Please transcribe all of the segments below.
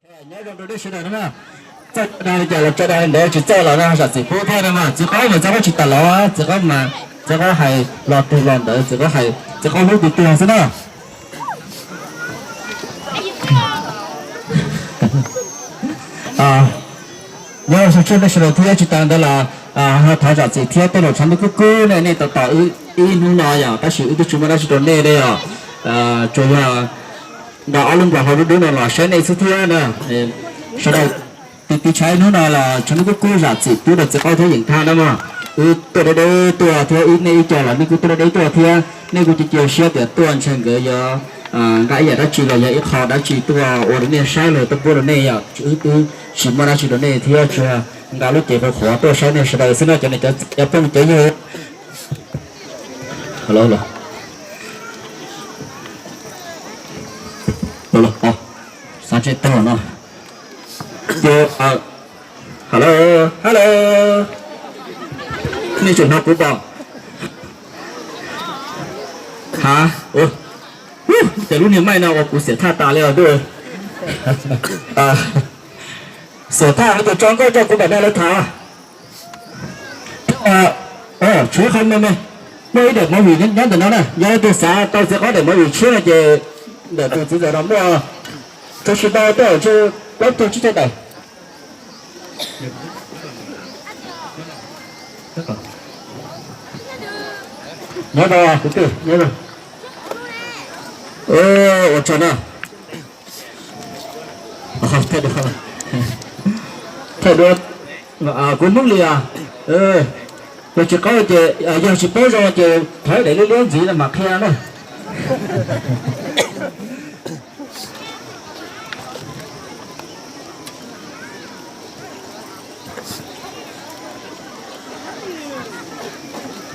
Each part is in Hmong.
Nyob zoo rau nej sawv daws na. Txawj dag li cas los tso dag li ntawd, tsis txawj los zam txim pub thiab no mas. Txiv qaub mas txiv qaub tsis tas los, txiv qaub mas txiv qaub hais los twg los ntawd, txiv qaub hais, txiv qaub hlub tus twg xwb na. Nyob zoo nej sawv daws thiab, tsis tas ntawd los thov zam txim thiab tej laus tshav ntuj kub kub ne, nej tos tos wb ib hnub no yom, tab sis wb twb tsis muaj dab tsi rau nej li os. Tsuas yog nqa ob lub nplos hlau dub dub no los saib nej xwb thiab na. Sawv daws tiv tiv tshav ib hnub no los tshav ntuj kub kub, zam txim pub rau txiv qaub thiab yeem thaj na mog. Wb tuaj deb deb tuaj thiab, nej ib co los nej kuj tuaj deb deb tuaj thiab, nej kuj cia cia siab tias tuaj ntshe nkawd yuav nqa ib yam dab tsi los yog ib qho dab tsi tuaj ua rau nej saib los tuaj pub rau nej yom. Wb twb tsis muaj dab tsi rau nej thiab, tsuas nqa lub cev qhuav qhuav tuaj saib nej sawv daws xwb na, cov niam cov txiv cov phooj cov ywg. Los los, xav tsis tau no. Ces, hello, hello, nej tseem hnov kuv pom? Ha, ces lub niag maij no ua kuv xiam thaj tas li os ntuj. Xiam thaj, tus tso nkauj coj kuv npam dag lawv tham. Tshuav qhov me me, muaj ib daim movie nyob ntawm no na, yog leej twg xav tau txiv qaub daim movie tshiab no ces ntawm tus txiv ntxawm no muaj, tau tsis tau tej zaum ntshe plaub tug tsib caug daim. Nyob rau kwv tij, nyob rau. Ua tsaug na. Thaij duab, kuv hnub li os. Yog tsis qaub ces, yog tsis paub zoo ces thov daim liab liab ntxiv no mam qhia na.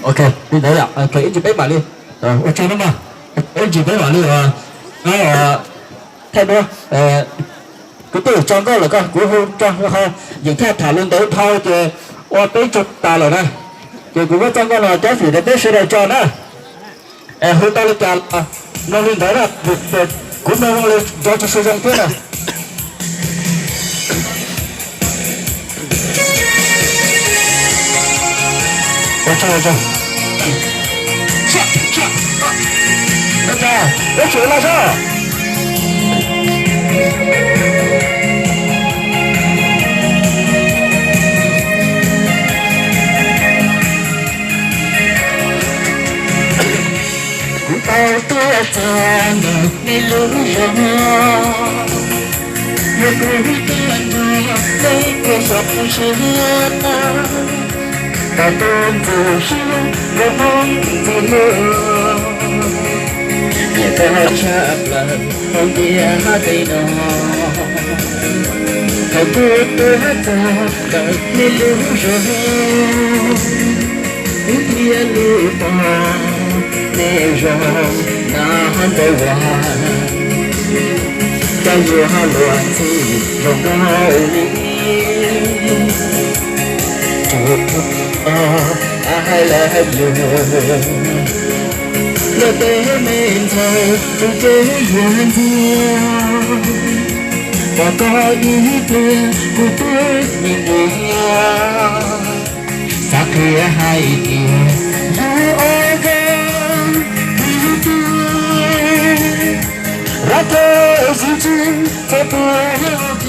Ok, li ntawd yom, ib ntsis peb mam li, ua tsaug na mog, ib ntsis peb mam li thaij duab. Kuv twb tso nkauj lawm, koj kuv hu tso, yeem thaj tham li ntawd dhau ces ua peb tsaug tas lawm na. Ces kuv muab txoj nkauj no cab fim rau peb sawv daws tso na. Hu tau li cas los mloog li ntawd na, kuv mloog li ntawd tsis zoo thiab na. Kuv tau tuaj txog ntawm nej lub zos, yog kuv tuaj nrog nej kua xyoo tshiab, tau tuaj ntxim siab rau Hmoob ntxim hlub, nyiam koj tshaj plaws hauv ntiaj teb no. Thaum kuv tuaj txog ntawm nej lub zos, kuv thiaj li pom nej zoo number one. Koj yuav luag ntxhi zoo nkauj li, I love you. Luag tej me ntxhais tus cev yuav ntxiag, pom koj ib pliag kuv twb nyiam nyiam. Xav qhia hais tias you are the beauty, right there is you too, so beautiful.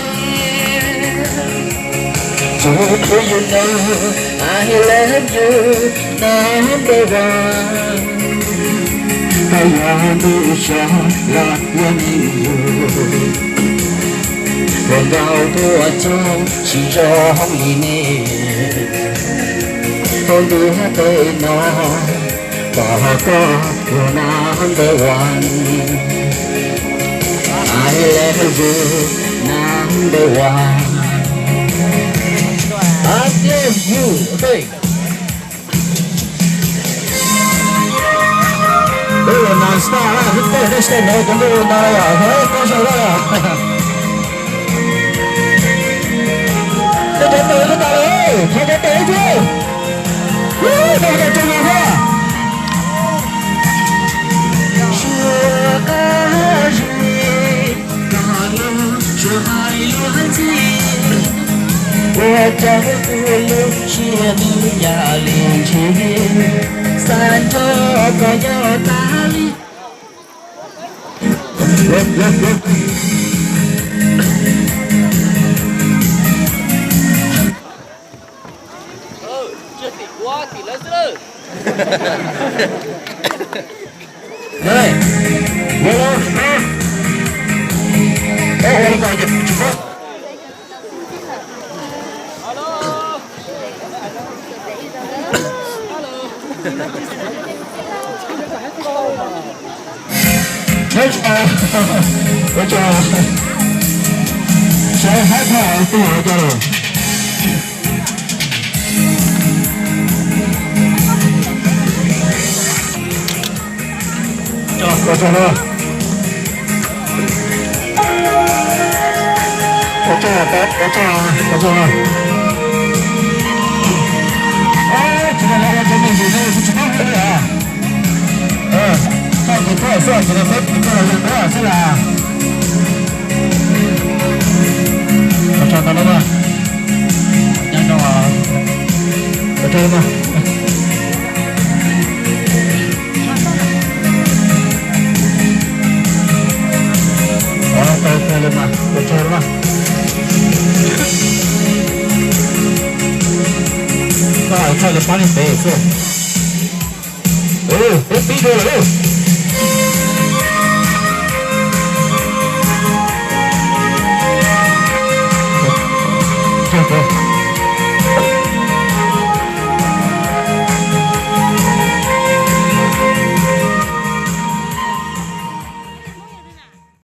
Just so you know, I love you number one. Txawm yog ntuj so los yog ntuj yug, hluas nkauj tuaj txog tsis zoo li nej. Hauv ntiaj teb no, pom koj yog number one. I love you number one. I love you. Ok. Peb los non stop na, peb peb stop no cov ntuj no yom, thov koj sau na. Tej cov tes ko tas lawm, thov cov tes ib pliag. Woo, nej cov tsaug ntau thiab. Suav qab zib, koj los suav hais lus Lub siab nws yam li ntsis, xav nrog koj nyob tas li. Ua tsaug, ua tsaug, sawv haib tag tus ua tsaug. Ua tsaug, ua tsaug, ua tsaug, ua tsaug. Tsis muaj leej twg ua tsaug me ntsis ne, tsis muaj leej twg. Koj tus tuaj xwb ces peb tus tuaj los yog tuaj xwb las. Ua tsaug ntau na. Nyob zoo, ua tsaug na. Ua tsaug na, ua tsaug na. Koj hais txhaj li pab li pem xwb. Peb pib dua lawm.